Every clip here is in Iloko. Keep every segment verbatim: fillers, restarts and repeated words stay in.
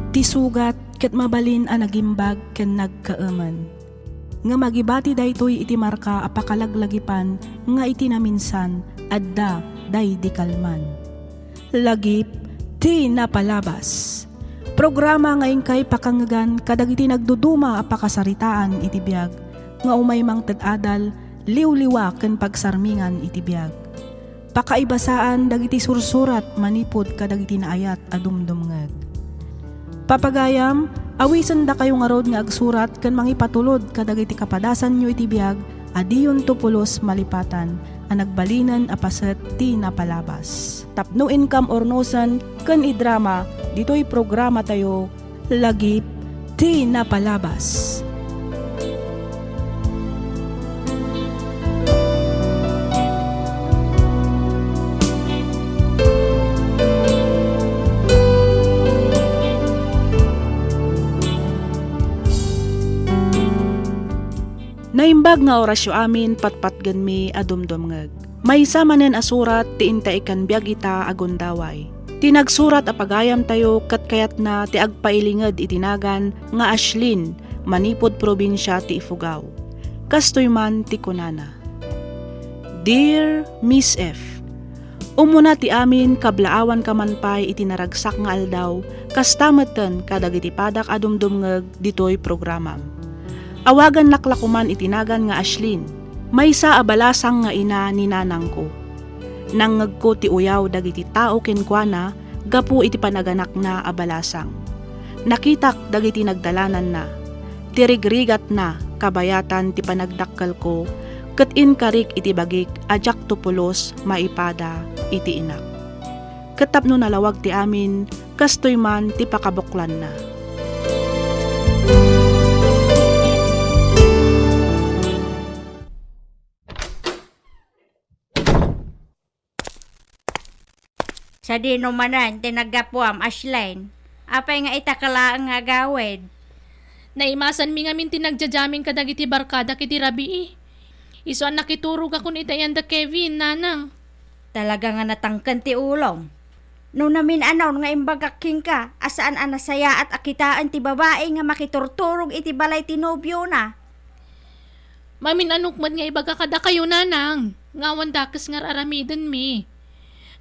Ti sugat ket mabalin a nagimbag ken nagkaemen. Ngem agibati daytoy iti marka a pakalaglagipan nga iti naminsan, adda daydi kalman. Lagip ti napalabas. Programa nga inkay pakangngegan kadagiti nagduduma a pakasaritaan iti biag nga umay mangted adal, liwliwa ken pagsarmingan iti biag. Pakaibasaan dagiti sursurat manipud kadagiti naayat a dumdumngeg. Papagayam, awisendakayo ngarud nga agsurat ken mangipatulod kadagiti kapadasanyo iti biag a diyonto pulos malipatan a nagbalinen a paset ti napalabas. Tapno inkam urnosen ken idrama ditoy programatayo, Lagip ti Napalabas. Naimbag nga orasyo amin patpatgenmi a dumdumngeg. Maysa manen a surat ti intaekan biag ita a gundaway. Ti nagsurat a pagayamtayo ket kayatna ti agpailinged iti nagan nga Ashlyn manipud probinsia ti Ifugao. Kastoy man ti kunana, Dear Miss F, Umuna ti amin, kablaawanka man pay iti naragsak nga aldaw, kasta metten kadagiti padak a dumdumngeg ditoy programam. Awagannak la koman iti nagan nga Ashlyn, maysa a balasang nga ina ni nanangko. Nangngegko ti uyaw dagiti tao kenkuana gapu iti panaganakna a balasang. Nakitak dagiti nagdalananna. Ti rigrigatna kabayatan ti panagdakkelko, ket inkarik iti bagik a diakto pulos maipada iti inak. Ket tapno nalawag ti amin, kastoy man ti pakabuklanna. Sadino manen ti naggapuam, Ashlyn? Apay nga ita ka laeng nga agawid? Naimasanmi ngamin ti nagja-jamming kadagiti barkadak iti rabii. Isu a nakiturogakon ita yan da Kevin, nanang. Talaga nga natangken ti ulom. No namin-anon nga imbagak kenka a saan a nasayaat a kitaen ti babai nga makiturturog iti balay ti nobiona. Mamin-anok met nga ibaga kadakayo, nanang, nga awan dakes nga ar-aramidenmi.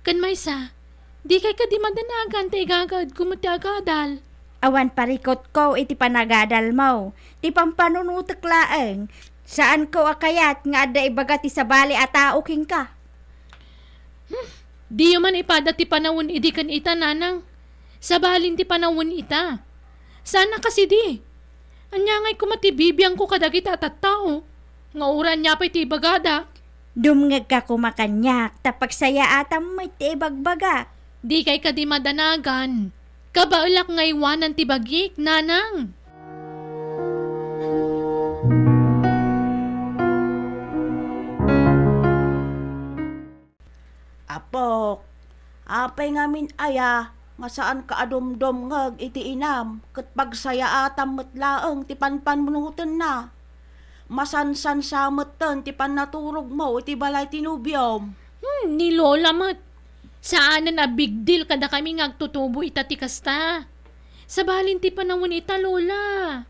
Ken maysa, dikay kadi madanagan ta igagaedko met ti agadal. Awan parikutko iti panagadalmo. Ti pampanunotek laeng, saanko a kayat nga adda ibaga ti sabali a tao kenka. Hmm, diyo man ipada ti panawen idi ken ita, nanang. Sabalin ti panawen ita. Saan a kasidi. Ania ngay koma ti bibiangko kadagita a tattao? Nga uray ania pay ti ibagada? Dumngegka koma kaniak, ta pagsayaatam met ti ibagbagak. Dikay kadi madanagan. Kabaelak nga iwanan ti bagik, nanang. Apok, apay ngamin aya nga saanka a dumdumngeg iti inam ket pagsayaatam met laeng ti panpannunotenna? Masansansa metten ti pannaturogmo iti balay ti nobiom. Hmm, ni Lola met. Saanen a big deal kadakami nga agtutubo ita ti kasta. Sabalin ti panawen ita, Lola.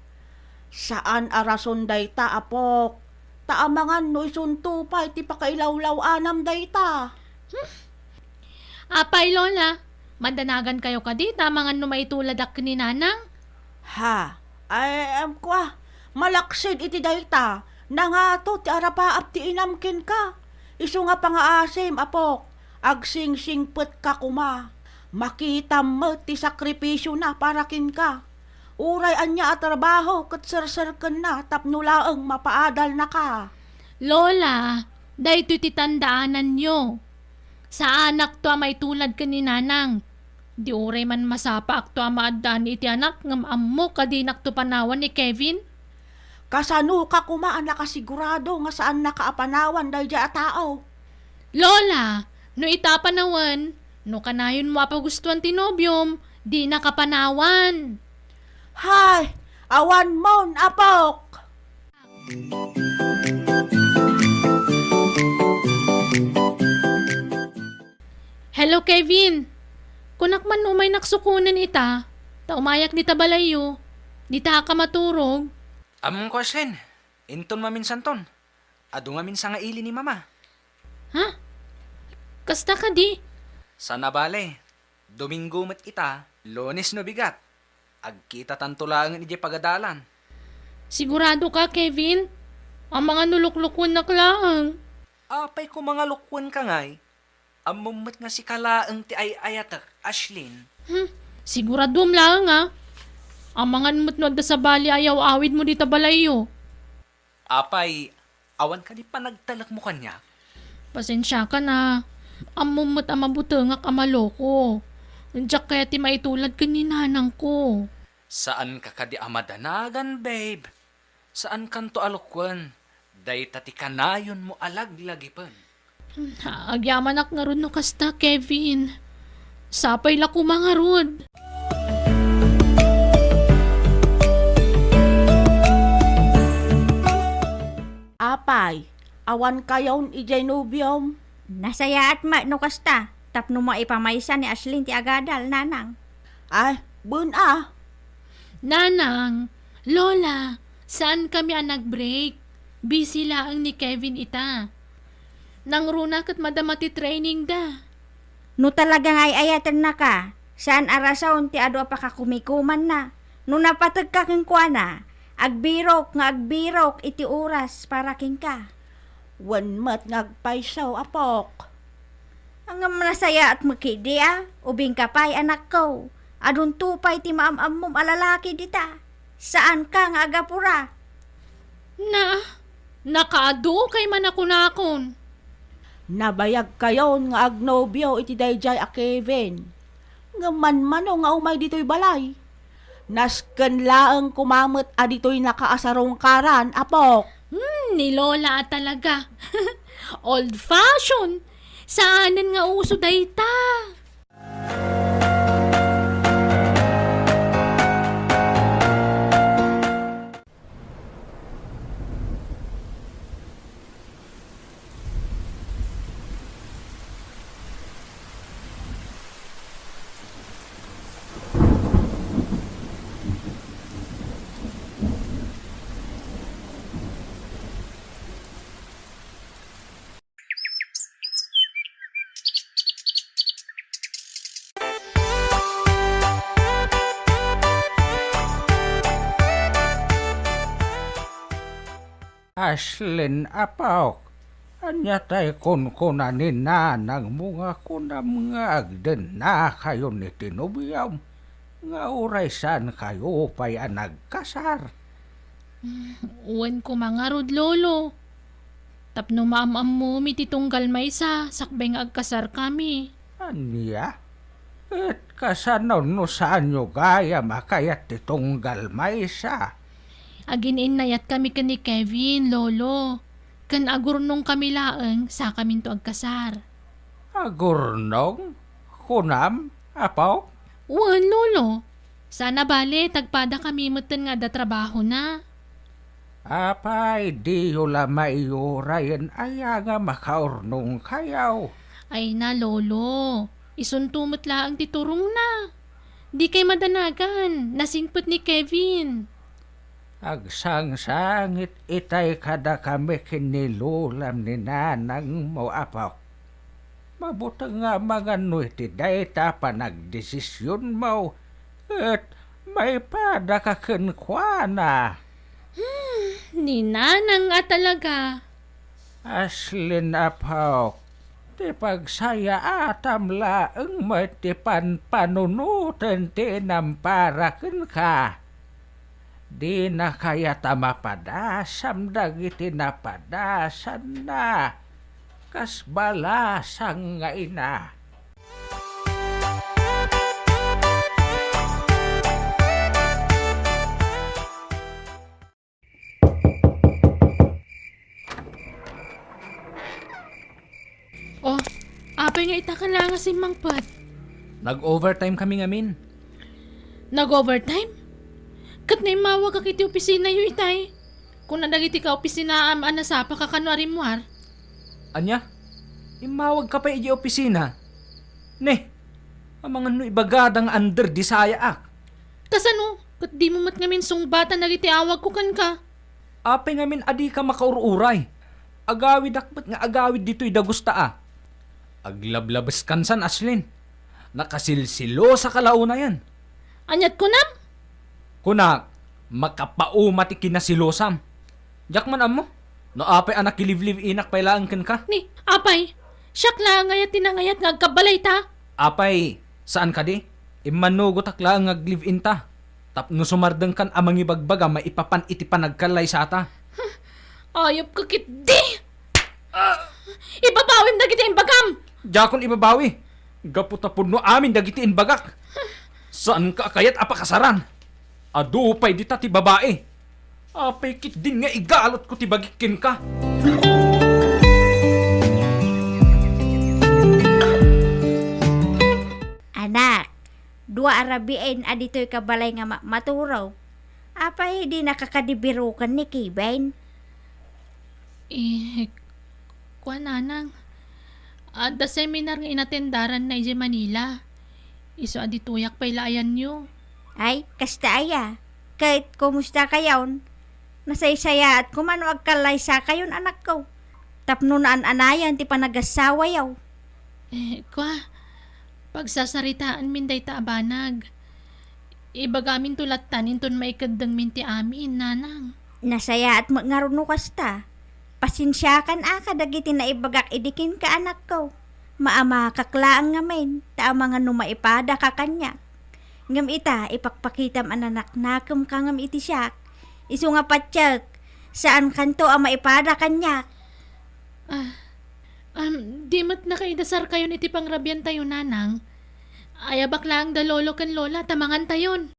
Saan a rason dayta, apok. Ta amangan no isunto pay ti pakailawlaw-anam dayta. Hmm. Apay, Lola, madanagankayo kadi ta amangan no maituladak ken ni Nanang? Ha, ay, em, kua, malaksid iti dayta, nangato ti arapaap ti inam kenka. Isu nga pangaasim, apok, agsingsingpetka koma. Makitam met ti sakripisiona para kenka. Uray ania a trabaho ket serserkenna tapno laeng mapaadalnaka. Lola, daytoy ti tandaananyo. Saanakto a maitulad ken ni Nanang. Di uray man masapaakto a maaddaan iti anak ngem ammok a dinakto panawan ni Kevin. Kasanoka koma a nakasigurado nga saannaka a panawan daydiay a tao? Lola, no ita panawen, no kanayonmo a pagustuan ti nobiom, dinaka panawan. Hay, awanmon, apok! Hello, Kevin. Kunak man no Naksukonen ita, ta umayak dita balayyo, dita ka maturog. Ammom ko, Ashlyn, inton maminsanton, adu ngamin sangaili ni Mama. Ha? Kasta kadi? Sana bale, Domingo met ita, Lunes no bigat. Agkitatanto laengen idiay pagadalan. Sigurado ka, Kevin? Amangan no luklukuennak laeng. Apay ko mangalukuen ka ngay? Ammom met nga sika laeng ti ay-ayatek, Ashlyn. Hmm, siguradom laeng, a. Amangan met no adda sabali a yaw-awidmo dita balayyo. Apay, awan kadi panagtalekmo kaniak? Pasensiakan a. Ammom met a mabutengak a maloko. Diak kayat ti maitulad ken ni nanangko. Saanka kadi a madanagan, babe. Saankanto a lukuen. Dayta ti kanayonmo a laglagipen. Agyamanak ngarud no kasta, Kevin. Sapay la koma ngarud. Apay, awan kayon idiay nobiom? Nasayaat met no kasta, tapno maipamaysa ni Ashlyn ti agadal, Nanang. Ay, wen a. Nanang, Lola, saan kami a nag-break. Busy laeng ni Kevin ita. Nangruna ket madama ti training da. No talaga nga ay-ayatennaka, saan a rason ti adu a pakakumikumanna. No napategka kenkuana, agbirok nga agbirok iti oras para kenka. Wen met nga agpayso, apok. Ngem nasayaat met kadi a, ubingka pay, anakko. Adunto pay ti maam-ammom a lalaki dita. Saanka nga agapura. Na, nakaadu kay manakunakon. Nabayag kayon nga agnobio iti daydiay a Kevin. Ngem manmano nga umay ditoy balay. Nasken laeng koma met a ditoy nakaasarungkaran, apok. Hmm, ni Lola a talaga. Old fashion. Saanen nga uso dayta. Ashlyn, apok, ania tay kunkuna ni nanangmo nga kunam nga agdennakayon iti nobiom nga uray saankayo pay a nagkasar? Wen koma ngarud, Lolo. Tapno maam-ammomi ti tunggal maysa sakbay nga agkasarkami. Ania? Ket kasano no saanyo gayam a kayat ti tunggal maysa? Agin-innayatkami ken ni Kevin, Lolo. Ken agurnongkami laeng sakaminto agkasar. Agurnong? Kunam, apok? Wen, Lolo. Sana bale, tagpadakami metten nga adda trabahona. Apay, diyo la maiyurayen aya nga makaurnongkayo? Ay na, Lolo. Isunto met laeng ti turongna. Dikay madanagan, nasingpet ni Kevin. Agsangsangit itay kadakami ken ni lolam ni nanangmo, apok. Mabuteng nga amangan no iti dayta a panagdesisionmo, ket maipadaka kenkuana. Hmm, ni nanang a talaga. Ashlyn, apok, ti pagsayaatam laeng met ti panpanunoten ti inampara kenka. Dina kayat a mapadasam dagiti napadasanna kas balasang nga ina. Oh, apay nga ita ka la nga simmangpet? Nag-overtime kami ngamin. Nag-overtime? Ket naimmawagak iti opisinayo itay. Kuna dagiti kaopisinaam a nasapaka kano a rimmuar. Ania? Immawagka pay idiay opisina? Ne, Amangan no ibagada nga under di sayaak. Kasano? Ket dimo met ngamin sungbatan dagiti awagko kenka? Apay ngamin a dika makaur-uray? Agawidak met nga agawid ditoy dagusta a. Aglablabeskan san, Ashlyn. Nakasilsilosaka la unayen. Aniat kunam? Kunak, makapauma ti kinasilosam. Diak man ammo no apay a nakilive-live-inak pay laeng kenka. Ni, apay, siak laeng aya ti nangayat nga agkabbalayta? Apay, saan kadi? Immanugotak laeng nga aglive-inta. Tapno sumardengkan a mangibagbaga maipapan iti panagkallaysata. Ayupka ketdi! Ibabawim dagiti imbagam! Diakon ibabawi. Gapu ta pudno amin dagiti imbagak. Saanka a kayat a pakasaran? Adu pay dita ti babai. Apay ketdin nga igalutko ti bagik kenka? Anak, dua a rabiin a ditoyka balay nga ma-, maturo. Apay dinaka kadi biroken ni Kevin? Eh, kua, nanang. Adda seminar nga inatendaranna idiay Manila. Isu a ditoyak pay la ayanyo. Ay, kasta aya. Ket kumustakayon? Nasaysayaat koma no agkallaysakayon, anakko. Tapno naan-anayan ti panagassawayo. Eh, kua, pagsasaritaanmin dayta a banag. Ibagaminto lattan inton maikeddengmin ti amin, nanang. Nasayaat met ngarud no kasta. Pasensiakan a kadagiti naibagak idi kenka, anakko. Maamakak laeng ngamin, ta amangan no maipadaka kaniak. Ngem ita, ipakpakitam a nanaknakemka ngem iti siak. Isu nga patiek, saankanto a maipada kaniak. Ah, um, di met nakaidasarkayon iti pangrabiantayo, nanang. Ayabak laeng da lolo ken lola ta mangantayon.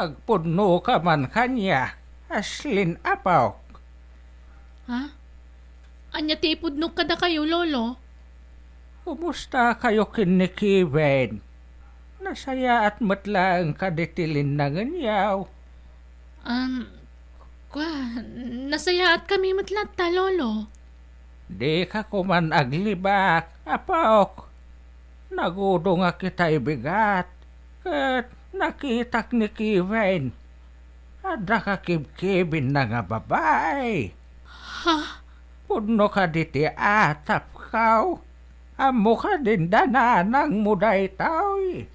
Agpudnoka man kaniak, Ashlyn, apok. Ha? Ania ti ipudnok kadakayo, lolo? Kumustakayo ken ni Kevin? Nasayaat met laeng kadi ti linnangenyo? Um, kua, nasayaatkami met latta, lolo. Dika koman aglibak, apok. Nagudongak ita ibigat, ket nakitak ni Kevin. Adda kakibkibinna nga babai. Ha? Pudno kadi ti atapko? Ammo kadin da nanangmo daytoy?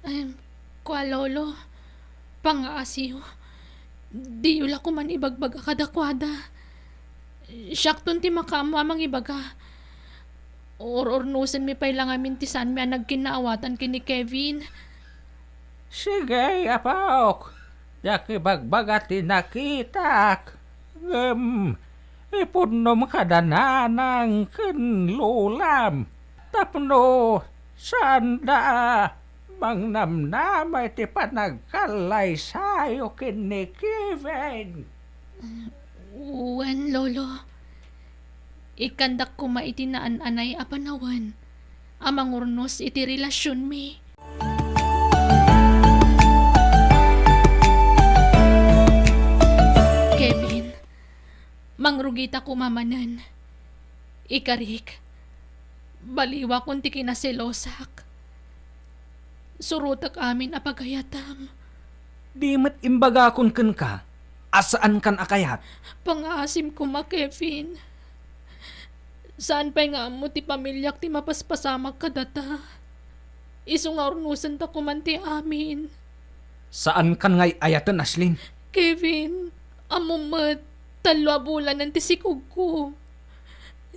Em, kua, lolo, pangaasiyo. Diyo la koman ibagbaga kadakuada. Siakton ti makaammo a mangibaga. Ur-urnosenmi pay la ngamin ti saanmi a nagkinnaawatan ken ni Kevin. Sige, apok. Diak ibagbaga ti nakitak. Ngem, ipudnom kada nanang ken lolam tapno saanda a mangnamnama iti panagkallaysayo ken ni Kevin. Wen, lolo. Ikkandak koma iti naan-anay a panawen a mangurnos iti relasionmi. Kevin, mangrugita koma manen. Ikarik, baliwakon ti kinaselosak. Surotek amin a pagayatam. Di met imbagakon kenka a saankan a kayat. Pangaasim koma, Kevin. Saan pay nga ammo ti pamiliak ti mapaspasamak kadata. Isu nga urnosenta koman ti amin. Saankan nga ay-ayaten, Ashlyn. Kevin, ammom met, tallo a bulanen ti sikogko.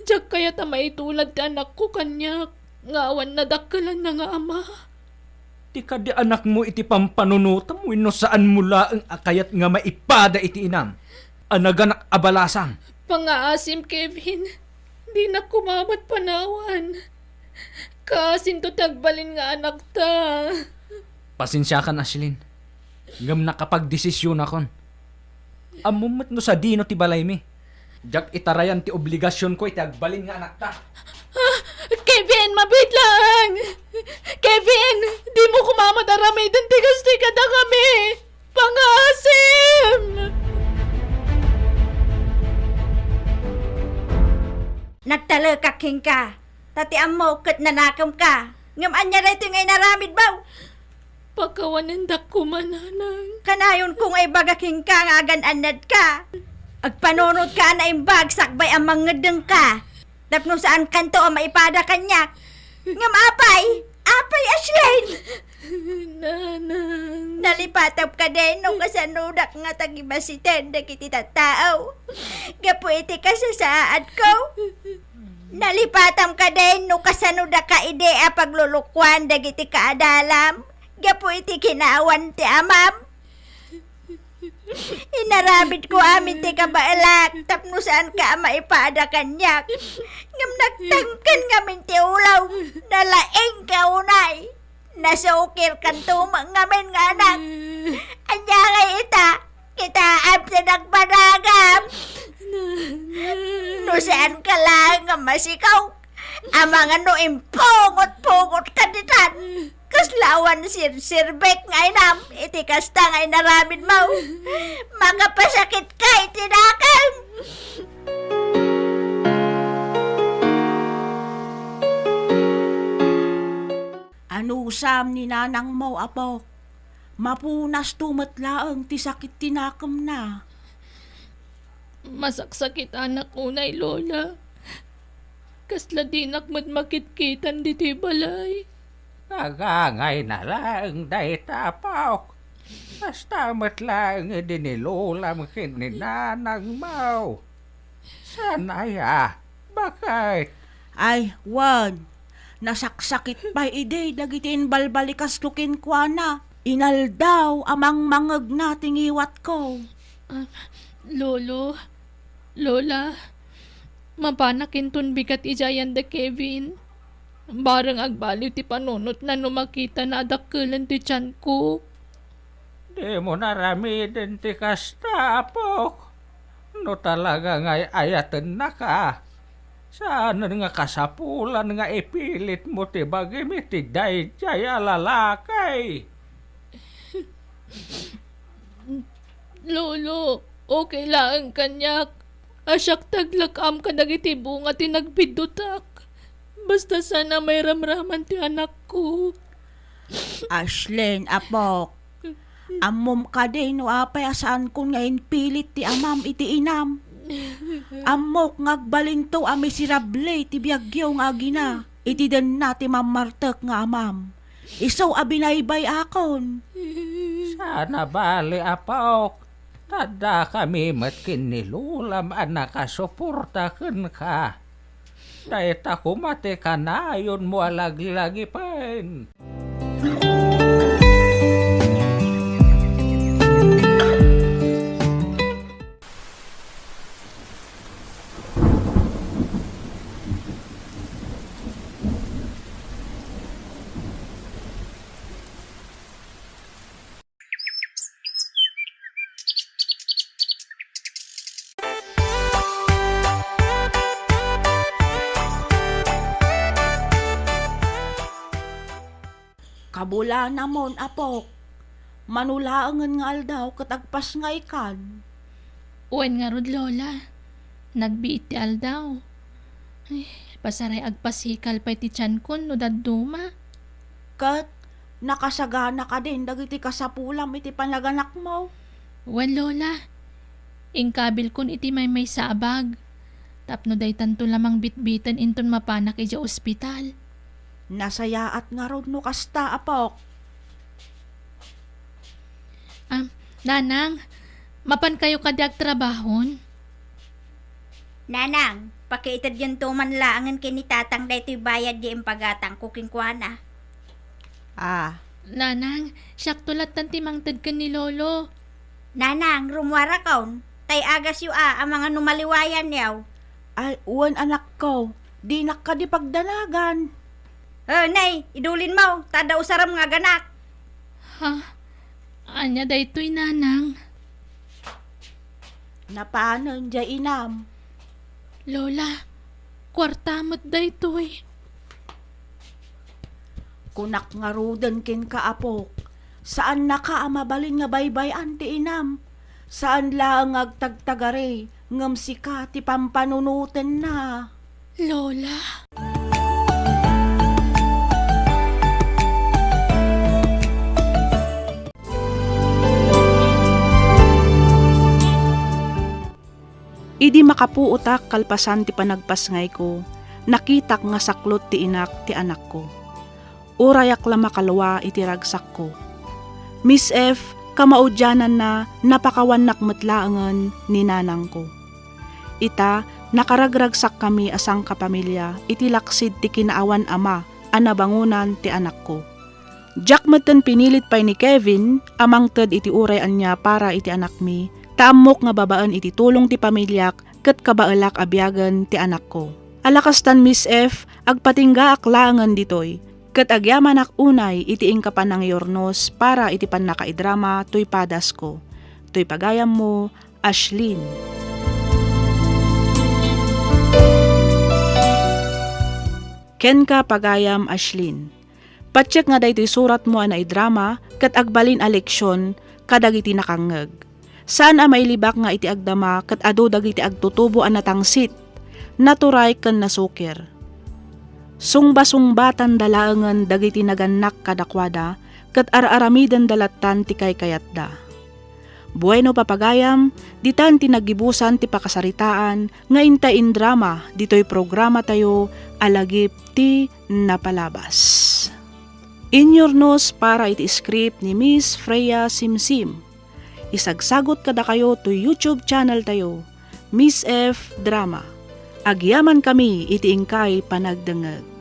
Diak kayat a maitulad ti anakko kaniak nga awan nadakkelanna nga ama. Ti kadi anakmo iti pampanunotam wenno saanmo laeng a kayat nga maipada iti inam a naganak a balasang? Pangaasim, Kevin. Dinak koma met panawan. Kaasinto ti agbalin nga anakta. Pasensiakan, Ashlyn. Ngem nakapagdesisionakon. Ammom met no sadino ti balaymi. Diak itarayan ti obligasionko iti agbalin nga anakta. Ah, Kevin, mabilang! Kevin, dimo koma met aramiden ti kastoy kadakami! Pangaasim! Nagtalekak kenka, ta ti ammok ket nanakemka. Ngem ania daytoy nga inaramidmo? Pakawanendak koma, Nanang. Kanayonko nga ibaga kenka nga agan-annadka. Agpanunotka a naimbag sakbay a mangngeddengka. Tapno saankanto a maipada kaniak. Ngem apay? Apay, Ashlyn? Nanang. Nalipatam kadin no kasanodak nga tagibasiten dagiti tattao gapu iti kasasaadko. Nalipatam kadin no kasano daka idi a paglulukuan dagiti kaadalam gapu iti kinawan ti amam. Inaramidko amin ti kabaelak tapno saanka a maipada kaniak. Ngem nagtangken ngamin ti ulo, nalaingka unay. Nasukirkanto met ngamin nga anak. Ania ngay ita? Kitaem ti nagbanagam. No saanka laeng nga masikaw, amangan no impungot-pungotka ditan. Kasla awan sirsirbek nga inam iti kasta nga inaramidmo. Makapasakitka iti dakem. Anusam ni nanangmo, apok. Mapunasto met laeng ti sakit ti nakemna. Masaksakitanak unay, Lola. Kasla dinak met makitkitan ditoy balay. Nagangayna laeng dayta, apok. Kasta met laeng idi ni lolam ken ni nanangmo. Saan aya? Baket? Ay, wen. Nasaksakit pay idi dagiti imbalbalikasko kenkuana. Inaldaw a mangmangngegna ti ngiwatko. Ah, Lolo, Lola, mapanak inton bigat idiay ayan da Kevin. Bareng agbaliw ti panunotna no makitana a dakkelen ti tianko. Dimo naramiden ti kasta, apok. No talaga nga ay-ayatennaka, saanen nga kasapulan nga ipilitmo ti bagim iti daydiay a lalaki. Lolo, okay laeng kaniak. A siak ti aglak-am kadagiti bunga ti nagpiddutak. Basta saan a mairamraman ti anakko. Ashlyn, apok, ammom kadi no apay a saankon nga impilit ti amam iti inam? Ammok nga agbalinto a miserable ti biagyo nga agina iti denna ti mammartek nga amam. Isu a binaybay-akon. Saan a bale, apok. Ta addakami met ken ni lolam a nakasuporta kenka. Dayta koma ti kanayonmo a laglagipen. Kabulanamon, apok. Mano laengen nga aldaw ket agpasngaykan. Wen ngarud, Lola. Nagbiit ti aldaw. Ay, pasaray agpasikal pay ti tiankon no dadduma. Ket nakasagana kadin dagiti kasapulam iti panaganakmo? Wen, Lola. Inkabilkon iti maymaysa a bag. Tapno daytanto la mangbitbiten inton mapanak idiay ospital. Nasayaat ngarud no kasta, apok. Ah, Nanang, mapankayo kadi agtrabahon? Nanang, pakiitedyonto man laengen ken ni Tatang daytoy bayad ti impagatangko kenkuana. Ah. Nanang, siakto lattan ti mangted ken ni Lolo. Nanang, rummuarakon. Tay agasyo a, amangan no maliwayanyo. Ay, wen, anakko. Dinak kadi pagdanagan. Eh, nay, idulinmo, ta adda usarem nga aganak. Ha? Ania daytoy, Nanang? Napanen diay inam. Lola, kuarta met daytoy. Kunak ngaruden kenka, apok, saannaka a mabalin nga baybay-an ti inam. Saan laeng nga agtagtagari, ngem sika ti pampanunotenna. Lola? Idi makapuotak kalpasan ti panagpasngayko, nakitak nga saklot ti inak ti anakko. Urayak la makalua iti ragsakko. Miss F, kamaudiananna, napakawannak met laengen ni nanangko. Ita, nakaragragsakami a sangkapamilia iti laksid ti kinaawan a ama a nabangonan ti anakko. Diak metten pinilit pay ni Kevin a mangted iti uray ania para iti anakmi, ta ammok nga babaen iti tulong ti pamiliak ket kabaelak a biagen ti anakko. Ala kastan, Miss F, agpatinggaak laengen ditoy, ket agyamanak unay iti inka panangiurnos para iti pannakaidrama toy padasko. Toy pagayammo, Ashlyn. Kenka, pagayam Ashlyn. Patiek nga daytoy suratmo a naidrama ket agbalin a leksion kadagiti nakangngeg. Saan a mailibak nga iti agdama ket adu dagiti agtutubo a natangsit, naturay ken nasukir. Sungbasungbatanda laengen dagiti nagannak kadakuada ket ar-aramidenda lattan ti kaykayatda. Bueno, papagayam, ditan ti naggibusan ti pakasaritaan nga inta indrama ditoy programatayo a Lagip ti Napalabas. Inyurnos para iti script ni Miss Freya Simsim. Isagsagot kadakayo toy YouTube channel tayo, Miss F Drama. Agyamankami iti inkay panagdengngeg.